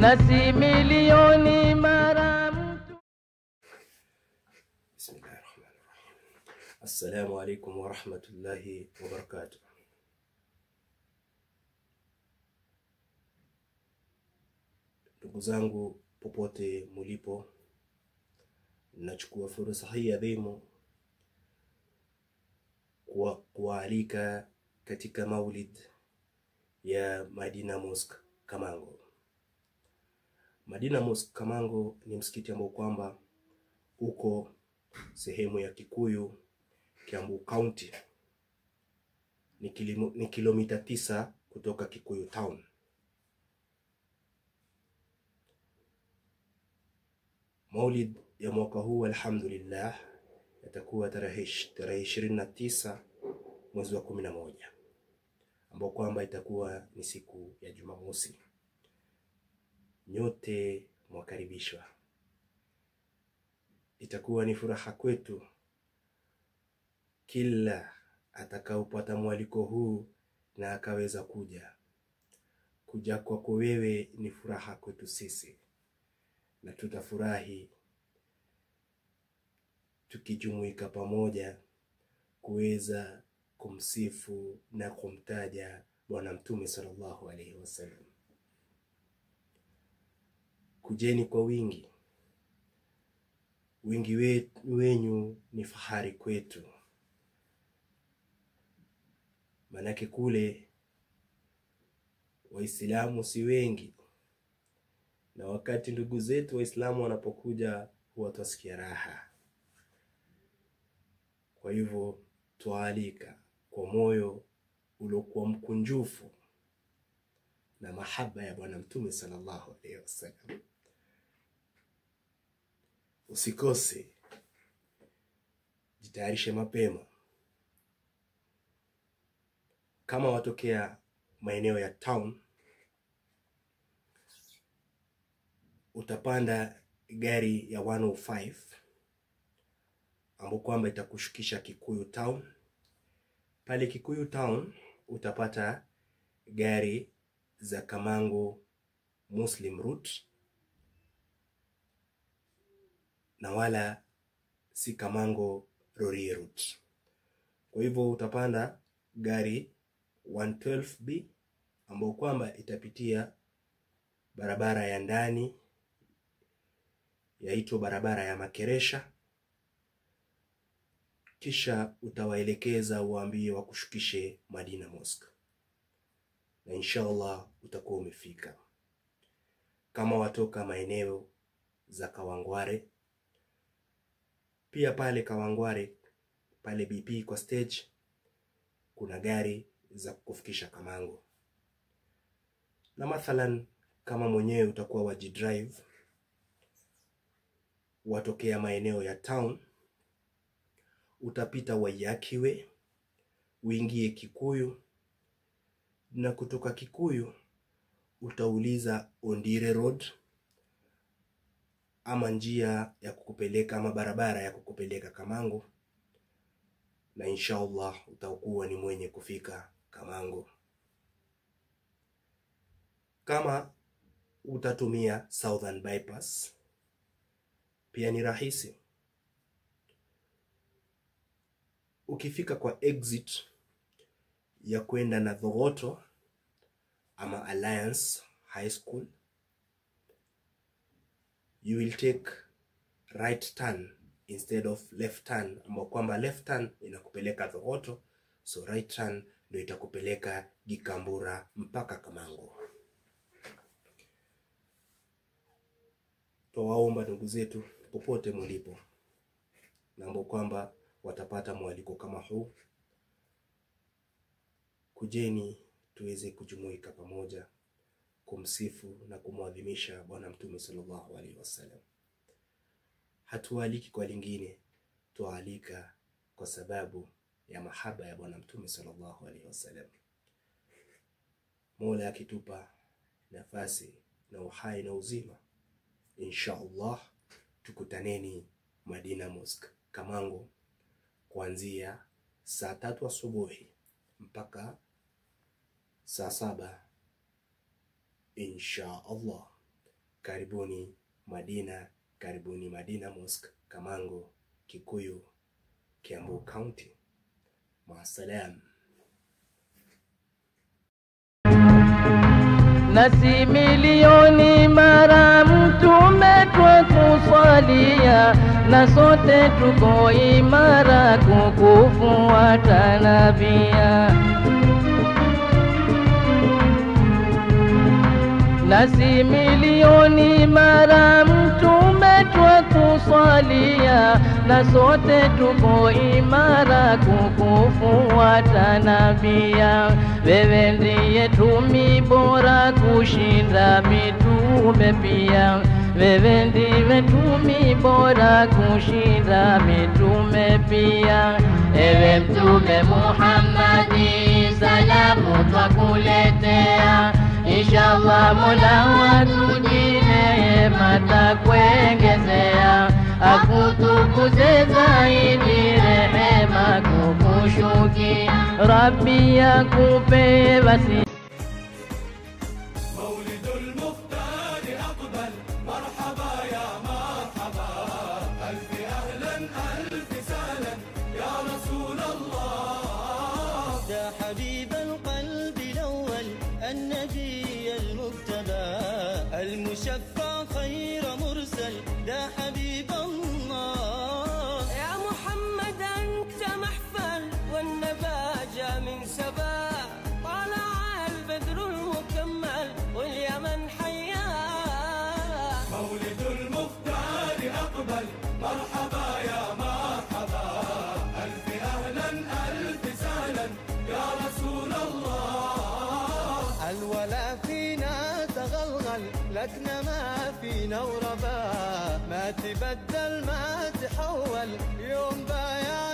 Na si milioni mara mtu. Bismillahirrahmanirrahim. Assalamu alaikum wa rahmatullahi wa barakatuh. Ndugu zangu popote mulipo, nachukua fursa hii adhimu kualika katika maulid ya Madina Mosque Kamango. Madina Mosque Kamango ni msikiti ambao kwamba uko sehemu ya Kikuyu, Kiambu County. Ni kilomita 9 kutoka Kikuyu Town. Maulid ya mwaka huu alhamdulillah yatakuwa tarehe 29 mwezi wa 11, ambao kwamba itakuwa ni siku ya Jumamosi. Nyote mwakaribishwa. Itakuwa ni furaha kwetu kila atakaopata mwaliko huu na akaweza kuja. Kuja kwako wewe ni furaha kwetu sisi, na tutafurahi tukijumuika pamoja kuweza kumsifu na kumtaja Bwana Mtume sallallahu alaihi wasallam. Kujeni kwa wingi. Wingi wenyu ni fahari kwetu. Manake kule Waislamu si wengi, na wakati ndugu zetu Waislamu wanapokuja huwa twasikia raha. Kwa hivyo twaalika kwa moyo uliokuwa mkunjufu na mahaba ya Bwana Mtume sallallahu alaihi wasallam. Usikose, jitayarishe mapema. Kama watokea maeneo ya town, utapanda gari ya 105 ambapo kwamba itakushukisha Kikuyu Town. Pale Kikuyu Town utapata gari za Kamango Muslim Route, na wala si Kamango Rori Route. Kwa hivyo utapanda gari 112B ambapo kwamba itapitia barabara ya ndani yaitwa barabara ya Makeresha. Kisha utawaelekeza uambie wakushukishe Madina Mosque, na inshallah utakuwa umefika. Kama watoka maeneo za Kawangware, pia pale Kawangware pale BP kwa stage kuna gari za kukufikisha Kamango. Na mathalan kama mwenyewe utakuwa wajidrive, watokea maeneo ya town, utapita Wayakiwe uingie Kikuyu, na kutoka Kikuyu utauliza Ondire Road ama njia ya kukupeleka ama barabara ya kukupeleka Kamango, na inshallah utakuwa ni mwenye kufika Kamango. Kama utatumia Southern Bypass pia ni rahisi. Ukifika kwa exit ya kwenda na Thogoto ama Alliance High School, you will take right turn instead of left turn, ambao kwamba left turn inakupeleka Thogoto, so right turn ndio itakupeleka Gikambura mpaka Kamango. Twawaomba ndugu zetu popote mulipo, na ambao kwamba watapata mwaliko kama huu, kujeni tuweze kujumuika pamoja kumsifu na kumwadhimisha Bwana Mtume sallallahu alaihi wasallam. Hatualiki kwa lingine, tualika kwa sababu ya mahaba ya Bwana Mtume sallallahu alaihi wasallam. Mola akitupa nafasi na uhai na uzima, inshallah tukutaneni Madina Mosque Kamango kuanzia saa 3 asubuhi mpaka saa 7 inshallah. Karibuni Madina, karibuni Madina Mosque, Kamango, Kikuyu, Kiambu County. Maasalam. Nasi milioni mara mtume twakusalia, na sote tuko imara kukufuata nabia. Nasi milioni mara mtume twakusalia, na sote tuko imara kukufuata nabia. Wewe ndiye tumi bora kushinda mitume pia, wewe ndiwe tumi bora kushinda mitume pia. Ewe Mtume Muhammadi, salamu twakuletea, inshallah Mola watujie neema takuongezea, akutukuze zaidi rehema kukushukia, Rabbi akupe basi. مولد المختار أقبل، مرحبا يا مرحبا، ألف أهلا ألف سهلا يا رسول الله. يا حبيب القلب الأول، النبي المجتبى، المشفع خير مرسل، يا حبيب الله. يا محمد أنت محفل، والنبا من سبا، طلع البدر المكمل واليمن حيا. مولد المختار أقبل، مرحبا يا مرحبا، ألف أهلا ألف سهلا يا رسول الله. الولا فينا تغلغل، لكن ما فينا وربا، ما تبدل ما تحول، يوم بايعنا